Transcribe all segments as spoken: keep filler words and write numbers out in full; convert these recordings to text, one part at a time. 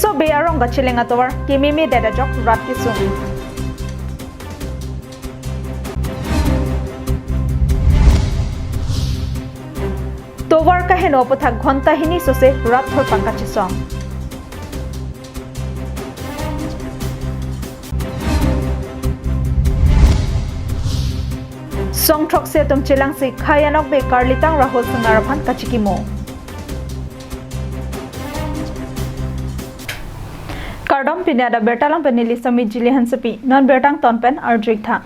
Senso Bey arong kacheleng atovar kememedet ajok rat kesung. Tovar kaheno aphuthak ghonta hini sose rat thorpang kachesong. Song throksi atum chelangsi Khei Anokbe Karlitang Rahul Singar aphan kachikimo. Kardom, pini adak birta along pen neli Sami Jili Hansepi, non birta angton pen arju-ik tha.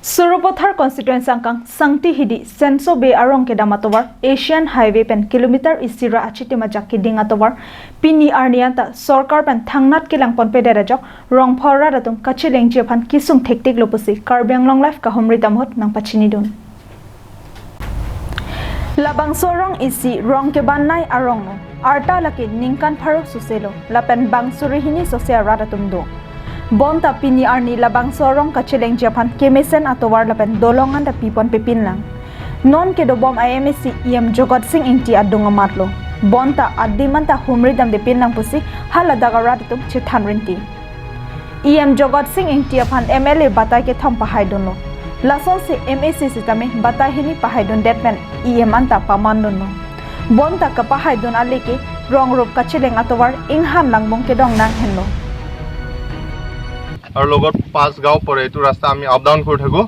Sarupathar constituency angkang Sangti Hidi Senso Bey arong kedam atovar Asian Highway pen kilometer isi ra achitim ajak keding atovar pini arni anta sorkar pen thangnat kelang ponpedet ajok rongpho arat atum kachelengji aphan kesung thektiklo pusi Karbi Anglong Live kahumri damhot nangpachinidun. Labangso arong isi rong kebannei arong lo. Arta lake ningkan pharo soselo. Lapen bang suri hini sose arat atum do. Bonta pini arni labangso arong kachelengji aphan kemesen atovar lapen dolong anta piponpepinlang. Non kedobom a M A C E M Jagat Sing Engti adung amatlo. Bonta adim anta humri damdepinlang pusi haladak arat atum chethan rinti. E M Jagat Sing Engti aphan M L A batai kethom pahaidunlo. Lasonsi M A C sitame batai hini pahaidundet pen E M anta pamandunlo. Bonta kapahaidun aleke rong rup kacheleng atovar inghan langbong kedong nanghenlo. আৰু লগত পাঁচ গাঁও পৰে। এইটো ৰাস্তা আমি up down কৰি থাকোঁ।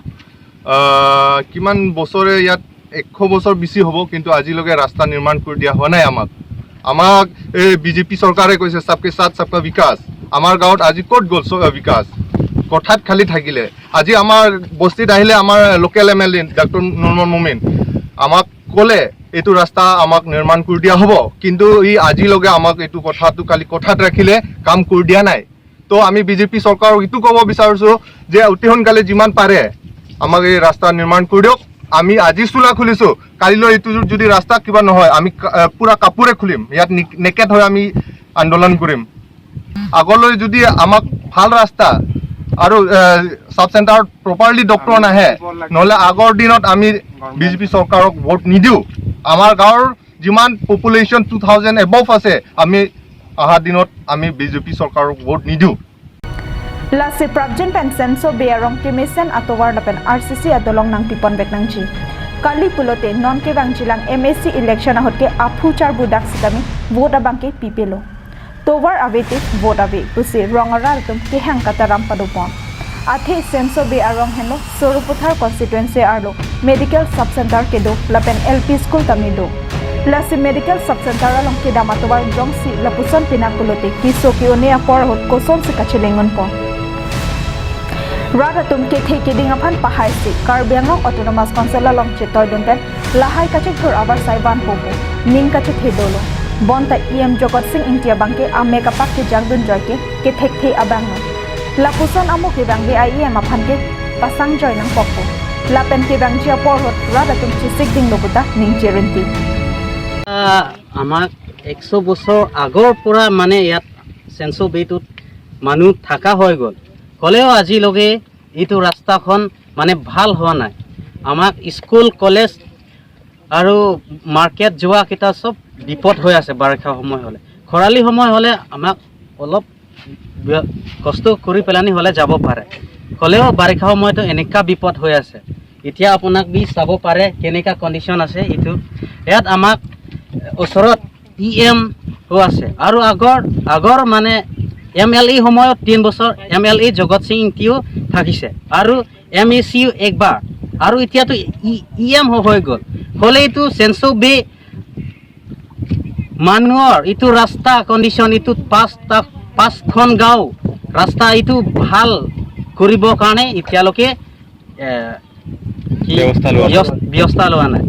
আহ, কিমান বছৰে ইয়াত এশ বছৰ বেছি হ'ব, কিন্তু আজিলৈকে ৰাস্তা নিৰ্মাণ কৰি দিয়া হোৱা নাই আমাক। আমাক এই বিজেপি চৰকাৰে কৈছে সবকে সাথ সবকা বিকাশ। আমাৰ গাঁৱত আজি ক'ত গ'ল চ-, বিকাশ? কথাত খালি থাকিলে। আজি আমাৰ বস্তিত আহিলে আমাৰ লোকেল এম এল এ ডাক্তৰ নুৰমন মমিন আমাক ক'লে এইটো ৰাস্তা আমাক নিৰ্মাণ কৰি দিয়া হ'ব, কিন্তু ই আজিলৈকে আমাক এইটো কথাটো খালি কথাত ৰাখিলে, কাম কৰি দিয়া নাই। তো আমি বিজেপি চৰকাৰক এইটো ক'ব বিচাৰিছোঁ যে অতি সোনকালে যিমান পাৰে আমাক এই ৰাস্তা নিৰ্মাণ কৰি দিয়ক। আমি আজি চোলা খুলিছোঁ, কালিলৈ এইটো যদি ৰাস্তা কিবা নহয় আমি কা-, আহ, পুৰা কাপোৰে খুলিম, ইয়াত নিক-, নেকেড হৈ আমি আন্দোলন কৰিম। আগলৈ যদি আমাক ভাল ৰাস্তা আৰু, আহ, ছাব চেণ্টাৰ প্ৰপাৰলি ডক্টৰ নাহে, নহ'লে আগৰ দিনত আমি বিজেপি চৰকাৰক ভোট নিদিওঁ। আমাৰ গাঁৱৰ যিমান পপুলেশ্যন টু থাউজেণ্ড এবভ আছে, আমি অহা দিনত আমি বিজেপি চৰকাৰক ভোট নিদিওঁ। Lasi prapjin pen Senso Bey arong kemesen atovar lapen R C C adolong nangpiponvek nangji. Kali pulote non kevangjilang M A C election ahut ke aphu charbu dak sitame vote abang ke pipelo. Tovar ave te vote ave pusi rong arat atum kehang kataram padopon. Athe Senso Bey arong henlo Sarupathar constituency arlo medical sub center kedo lapen L P school tame do. Lasi medical sub center along kedam atovar jongsi lapuson pinak pulote keso ke-un-e apor ahut kosonsi kacheleng unpo. Rat atum kethe keding aphan pahaisi Karbi Anglong Autonomous Council along chetoidun pen lahai kachingthur avarsai vanpo pu ning kachethe dolo. Bonta E M Jagat Sing Engti abang ke amek apak kejangdun joike kethekthe abang lo. Lapuson amo kevangve a E M aphan ke pasang joi nangkokpo. Lapen kevangji apor ahut rat atum chesik dinglo puta ningje rinti. আহ, আমাক একশ বছৰ আগৰ পৰা মানে ইয়াত চেনচো বেটোত মানুহ থকা হৈ গ'ল, হ'লেও আজিলৈকে এইটো ৰাস্তাখন মানে ভাল হোৱা নাই। আমাক স্কুল, কলেজ আৰু মাৰ্কেট যোৱাকেইটা চব বিপদ হৈ আছে বাৰিষা সময় হ'লে। খৰালি সময় হ'লে আমাক অলপ ব্য- কষ্ট কৰি পেলানি হ'লে যাব পাৰে, হ'লেও বাৰিষা সময়তো এনেকা বিপদ হৈ আছে। এতিয়া আপোনাক বি চাব পাৰে কেনেকা কণ্ডিশ্যন আছে এইটো। ইয়াত আমাক ওচৰত ই এম আছে আৰু আগৰ আগৰ মানে এম এল এ সময়ত তিন বছৰ এম এল এ জগত সিং ইংতিও থাকিছে আৰু এম এ চিও একবাৰ আৰু এতিয়াতো ই এম হৈ গ'ল। হ'লে এইটো চেনচো বে মানুহৰ এইটো ৰাস্তা কণ্ডিশ্যন, এইটো পাঁচটা, পাঁচখন গাঁও ৰাস্তা এইটো ভাল কৰিবৰ কাৰণে এতিয়ালৈকে, এ, কি ব্যৱস্থা লোৱা নাই। ব্যৱস্থা লোৱা নাই।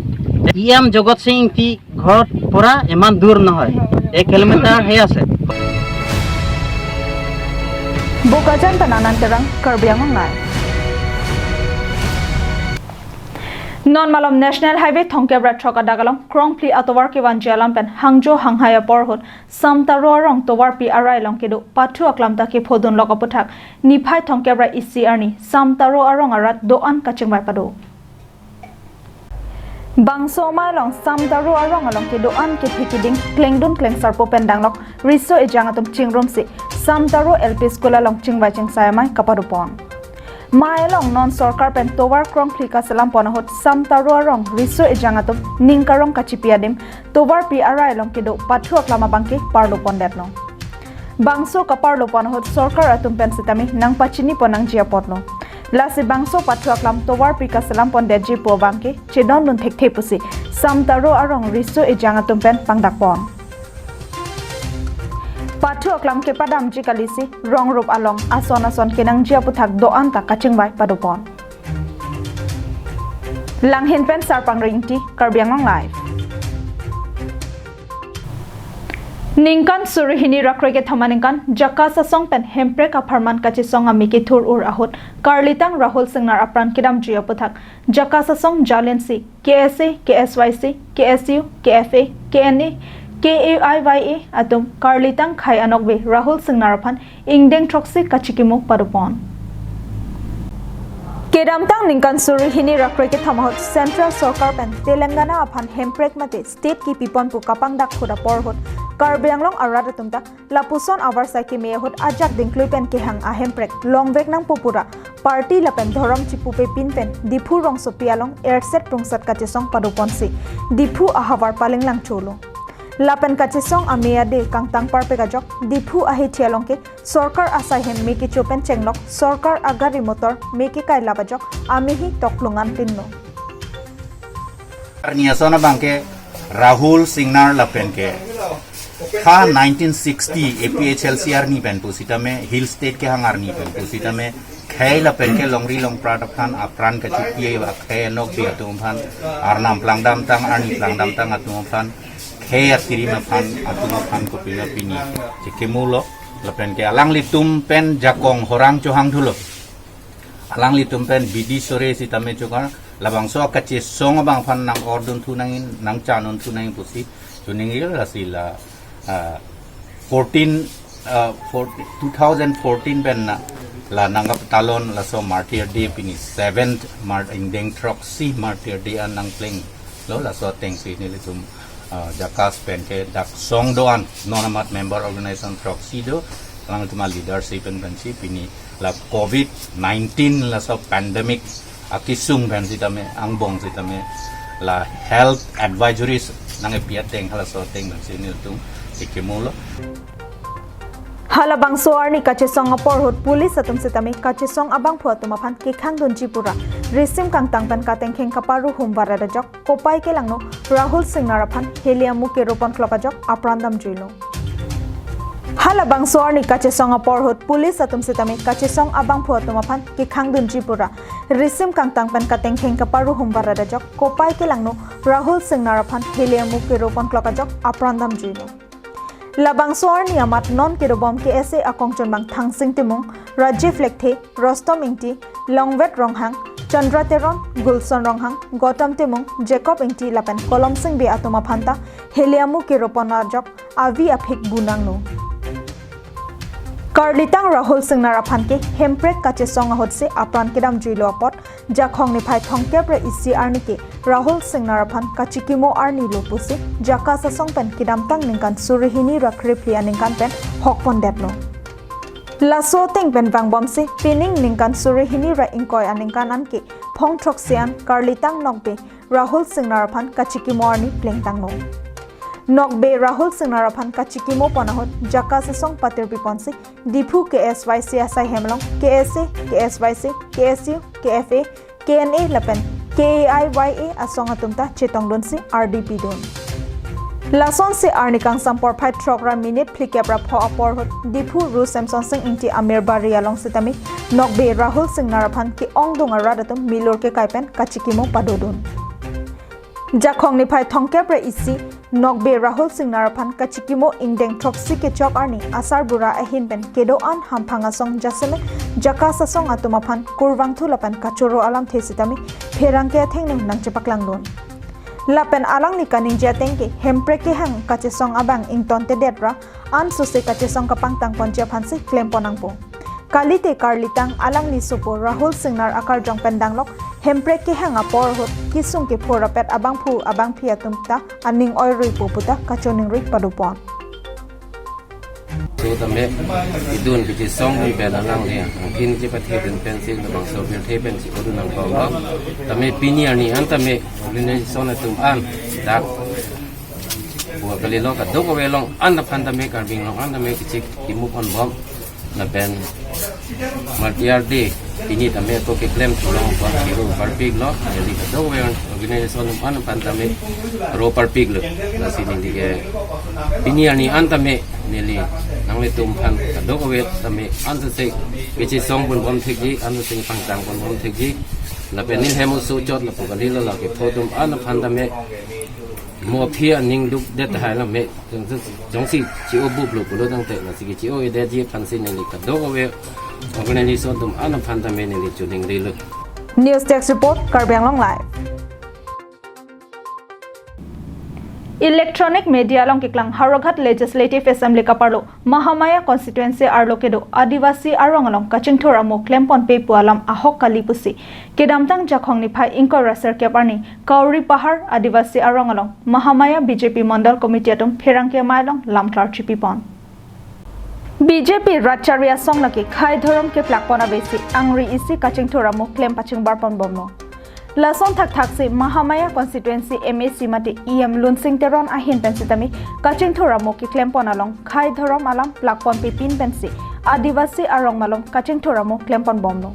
ই এম জগত সিং ইংতি ঘৰত পৰা ইমান দূৰ নহয়, এক কিলোমিটাৰহে আছে। Bokajan pen Anand Terang, Karbi Anglong Live. Non malom National Highway thongkep ra throk adak along krongphli atovar kevanji alam pen hangjo hanghai apor ahut Samtaro arong tovarpi arai along kedo pathu aklam ta kephodun lok aphuthak niphai thongkep ra isi arni Samtaro arong arat do-an kachingvai pado. Bangso amei along Samtaro arong along kedo-an kethe kiding klengdun klengsarpo pen danglok riso ejang atum chingrumsi Samtaro L P School along chingvai chingsai amei kapadopon. Amei along non sorkar pen tovar krongphli kaselam pon ahut Samtaro arong riso ejang atum ning karong kachipi adim tovarpi arai along kedo pathu aklam abangke parlo pondetlo. Bangso kaparlo pon ahut sorkar atum pen sitame nangpachini pon nangji apotlo. Lasi bangso pathu aklam tovarpi kaselam pondetji pu abangke chedondun thekthe pusi Samtaro arong riso ejang atum pen pangdak pon. Pathu aklam kepadamji kalisi rong rup along ason ason kenangji aputhak do-an ta kachingvai padopon. Langhin pen Sarpang Ringti, Karbi Anglong Live. Ningkan suri hini ra krekethom aningkan Jakasasong pen Hemprek apharman kachesong amei kethur-ur ahut karlitang Rahul Singnar apran kedamji aputhak Jakasasong jalensi K S A, K S Y C, K S U, K F A, K N A, K A I Y A atum karlitang khei anokbe Rahul Singnar aphan ingdeng throksi kachikimo padopon. Kedamtang ningkan suri hini ra krekethom ahut Central Sorkar pen Telangana aphan Hemprek mate state kipipon pu kapangdak khut apor ahut Karbi Anglong arat atum ta lapuson avarsai keme ahut ajak dingklui pen kehang a Hemprek longvek nangpo pura party lapen dhorom chipupe pin pen Diphu rongsopi along erset prungsat kachesong padoponsi Diphu ahavar palinglang cholo. Lapen kachesong amei ade kangtang parpek ajok Diphu ahithi along ke sorkar asai hem mei kecho pen chenglok sorkar agari motor mei kekai lap ajok amei hi toklung antinlo. Arni ason abangke Rahul Singnar lapen ke ha nineteen sixty A P H L C arni pen pusitame, Hill State kehang arni pen pusitame, khei lapen ke longri longprat aphan apran kachipi akhei anokbe atum aphan, arnam plangdamtang, arni plangdamtang atum aphan, khei atirim aphan, atum aphan kopilo pini chikimolo. Lapen ke alanglitum pen jakong horang chohang thulo. Alanglitum pen bidi sore sitame chokar, labangso akachesong abang aphan nang-ordun thu nangin, nangchanun thu nangin pusi chuning ril lasi la, ah, fourteen, ah, fourteen, two thousand fourteen pen na la nangkap talon laso Martyr Day pini seventh Mart ingdeng throksi Martyr Day an nangplenglo. Laso atengsi nelitum, ah, Jakas pen ke dak song do-an non amat member organization throksi do, alangtum aleadership pen pensi pini la covid nineteen laso pandemic akisung pen sitame angbong sitame la health advisories nangkepi ateng halaso ateng pensi nelitum chikimolo. Halabangso arni kachesong apor ahut police atum sitame kachesong abangphu atum aphan kekhangdunji pura risim kangtang pen katengkheng kaparuhum varat ajok kopai kelangno Rahul Singnar aphan heli amuk keropon klok ajok apran damjuilo. Halabangso arni kachesong apor ahut police atum sitame kachesong abangphu atum aphan kekhangdunji pura risim kangtang pen katengkheng kaparuhum varat ajok kopai kelangno Rahul Singnar aphan heli amuk keropon klok ajok apran damjuilo. Labangso arni amat non kedobom K S A akongchunbang Thangsing Timung, Rajiv Lekthe, Rostom Ingti, Longvet Ronghang, Chandra Teron, Gulson Ronghang, Gautam Timung, Jacob Ingti lapen Kolom Sing Bey atum aphan ta heli amuk keropon ajok avi aphik bunangno. Karlitang Rahul Singnar aphan ke Hemprek kachesong ahutsi apran kedamjuilo apot Jakhong niphai thomkep ra isi arni ke Rahul Singnar aphan kachikimo arni lo pusi Jakasasong pen kedamtang ningkan suri hini ra krephli aningkan pen hokpondetlo. Laso ateng pen vangbomsi pining ningkan suri hini ra ingkoi aningkan anke phong throksi an karlitang nokbe Rahul Singnar aphan kachikimo arni plengtanglo. Nokbe Rahul Singnar aphan kachikimo pon ahut Jakasasong patirpi ponsi Diphu K S Y C asai hem along K S A, K S Y C, K S U, K F A, K N A lapen K A I Y A asong atum ta chetongdunsi ardi pidun. Lasonsi arni kangsam porphai throk ra minute phlikep ra pho apor ahut Diphu Ru Semson Sing Ingti Amir Bari along sitame nokbe Rahul Singnar aphan ke-ongdung arat atum milur kekai pen kachikimo padodun. Jakhong niphai thomkep ra isi nokbe Rahul Singnar aphan kachikimo ingdeng throksi kechok arni asarbura ahin pen kedo-an hamphang asong jasemet Jakasasong atum aphan kurvangthu lapen kachoro alamthe sitame pherangke athengno nangchepaklangdun. Lapen alangli kaningje ateng ke Hemprek kehang kachesong abang ingtontedet ra ansose kachesong kapangtang ponji aphansi klem pon nangpo. Kalite karlitang alangli sopo Rahul Singnar akarjong pen danglok Hemprek kehang apor ahut kesung kepho rapet abangphu abangphi atum ta aning oiruipo puta kachoningri padopon. So tame idun kechisong pen alangli angthin chepathe dun pensi labangso pirthe pensi odun nangkok lo. Tame pini arni an tame organization atum an dak bua kalilo kadokave along an aphan tame Karbi Anglong an tame kechik kimu ponbom. Lapen martyr day pini tame ako keklem thulong apot kero parpiklo, neli kadokave organization atum an aphan tame ro parpiklo. Lasi neli ke pini arni an tame neli nanglitum aphan kadokave tame ansose kechisong ponbom thekji, ansose pangchang ponbom thekji. Lapen neli hem oso chot lapu kalilo, lake photum an aphan tame mo aphi aning dukdet tahai lame jongsi chi-o buplo pulo tangte lasi kechi-o-edetji aphansi neli kadokave organization atum an aphan tame neli choningrilo. News Desk Report, Karbi Anglong Live. Electronic media along keklang Howraghat Legislative Assembly kaparlo Mahamaya constituency arlo kedo Adivasi arong along kachingthur amo klemponpe pu alam ahok kali pusi kedamtang Jakhong niphai ingkoi ra sirkep arni Kauri Pahar Adivasi arong along Mahamaya B J P Mandal Committee atum pherangke amei along lamklar chipipon. B J P ratchari asong lake khei dhorom keplakpon avesi angri isi kachingthur amo klem pachingbar ponbomlo. Lason thakthaksi Mahamaya constituency M A C mate E M Lunsing Teron ahin pen sitame kachingthur amo keklempon along khei dhorom alam plakponpepin pensi Adivasi arong malom kachingthur amo klemponbomlo.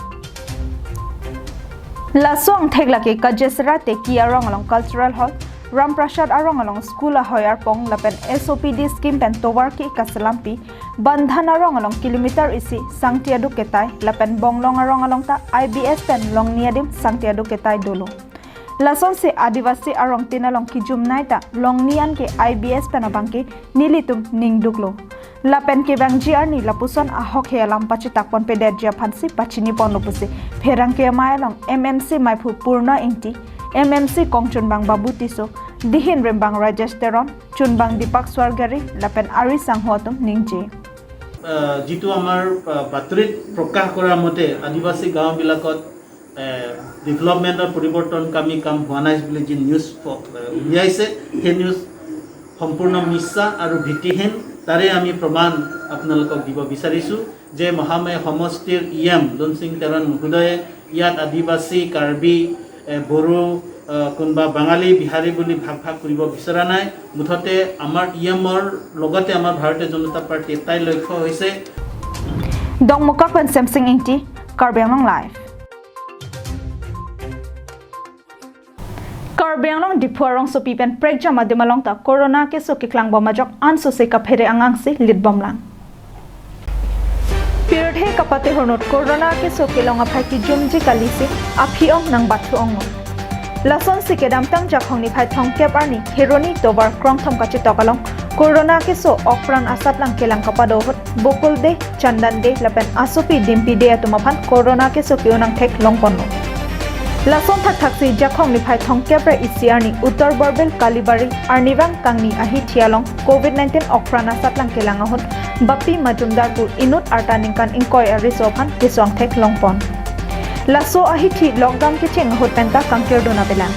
Laso angthek lake Kajesera Teki arong along Cultural Hall, Ramprasad arong along school ahoi arpong lapen S O P D scheme pen tovar ke kaselampi, Bandhan arong along kilometer isi sangti aduk ketai lapen Bonglong arong along ta I B S pen longni adim sangti aduk ketai dolo. Lasonsi Adivasi arong tin along kijumnei ta longni an ke I B S pen abangke nelitum ningduklo. Lapen kevangji arni lapuson ahok he alam pachitakponpedetji aphansi pachiniponlo pusi pherangke amei along M M C meiphu Purna Ingti, M M C kongchunbang Babu Tisso, dihin rimbang Rajesh Teron, chunbang Deepak Swargari lapen ari sangho atum ningje. আহ, যিটো আমাৰ আহ, বাতৰিত প্ৰকাশ কৰা মতে আদিবাসী গাঁওবিলাকত ডেভেলপমেণ্টৰ পৰিৱৰ্তনকামী কাম হোৱা নাই বুলি যি নিউজ প- আহ, উলিয়াইছে, সেই নিউজ সম্পূৰ্ণ মিছা আৰু ভিত্তিহীন। তাৰে আমি প্ৰমাণ আপোনালোকক দিব বিচাৰিছোঁ যে মহামায়া সমষ্টিৰ ই এম লুনচিং তেৰণ মহোদয়ে ইয়াত আদিবাসী, কাৰ্বি, এ, বড়ো, আহ, কোনোবা বাঙালী, বিহাৰী বুলি ভাগ ভাগ কৰিব বিচৰা নাই। মুঠতে আমাৰ ই এমৰ লগতে আমাৰ ভাৰতীয় জনতা পাৰ্টী এটাই লক্ষ্য হৈছে Dongmukak pen Semsing Ingti, Karbi Anglong Live. Karbi Anglong Diphu arongsopi pen prekjam adim along ta corona keso keklangbom ajok ansose kaphere angangsi litbomlang. Pirthe kapatehornot corona keso kelong aphai kijumji kalisi aphi-ong nangbathu-onglo. Lasonsi kedamtang Jakhong niphai thomkep arni Kheroni tovar krongthom kachetok along corona keso okpran asatlang kelang kapado ahut Bokulde, Chandande lapen asopi Dimpide atum aphan corona keso ke-un angthek longponlo. Lason thakthaksi Jakhong niphai thomkep ra isi arni Uttar Borbil Kalibari arnivang kangni ahithi along covid nineteen okpran asatlang kelang ahut Bapi Majumdar pu inut arta ningkan ingkoi ariso aphan keso angthek longpon. Laso ahithi lockdown kecheng ahut penta kangkirdun avelang.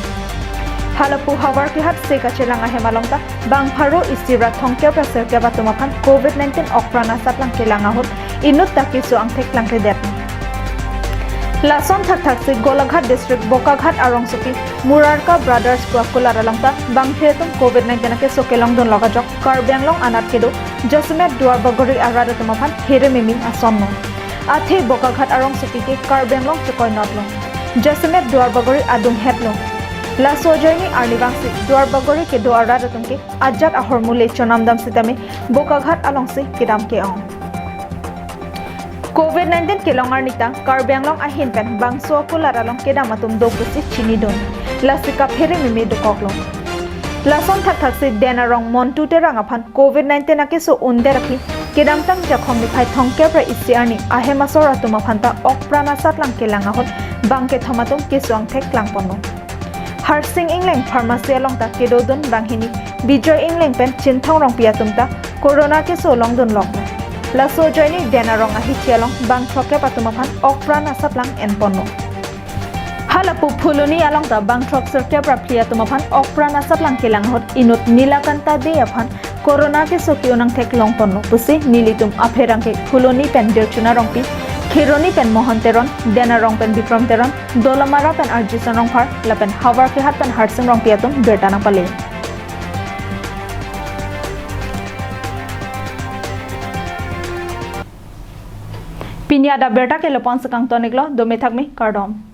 Halapu havar kehat se kachelang ahem along ta bang pharo isi ra thomkep ra sirkep atum aphan covid nineteen okpran asatlang kelang ahut inut ta keso angthek langkledet. Lason thakthaksi Golaghat District Bokaghat arongsopi Murarka Brothers pu akulat along ta bangphi atum covid nineteen akeso kelongdunlok ajok Karbi Anglong anat kedo jasemet Duarbagori arat atum aphan here mimi asonlo. Athe Bokaghat arongsopi ke Karbi Anglong chekoinotlo. Jasemet Duarbagori adunghetlo. Laso ajoine arnivangsi Duarbagori kedo arat atum ke ajat ahormu le chonamdam sitame Bokaghat alongsi kedam ke-ong. Covid nineteen kelong arni ta Karbi Anglong ahin pen bangso akulat along kedam atum do pusi chinidun. Lasi kaphere mimi dokoklo. Lason thakthaksi Den arong Montu Terang aphan covid nineteen akeso undet aphi kedamtang Jakhong niphai thomkep ra isi arni ahem asor atum aphan ta okpran asatlang kelang ahut bang kethom atum keso angthek langponlo. Harsing Ingleng pharmacy along ta kedodun banghini Bijoy Ingleng pen Chinthong Rongpi atum ta corona keso longdunlok. Laso ajoine Den Arong ahithi along bang throkkep atum aphan okpran asaplang enponlo. Halapu Phuloni along ta bang throksirkep ra phli atum aphan okpran asaplang kelang ahut inut Nilakanta Dey aphan corona keso ke-un angthek longponlo pusi nelitum apherangke Phuloni pen Dirchuna Rongpi, Kheroni pen Mohon Teron, Den Arong pen Bikrom Teron, Dolamara pen Arjison Rongphar lapen Howraghat pen Harsing Rongpi atum birta nangpale. Pini adap birta ke lapu-an si kangton-iklo, dome thakme, kardom.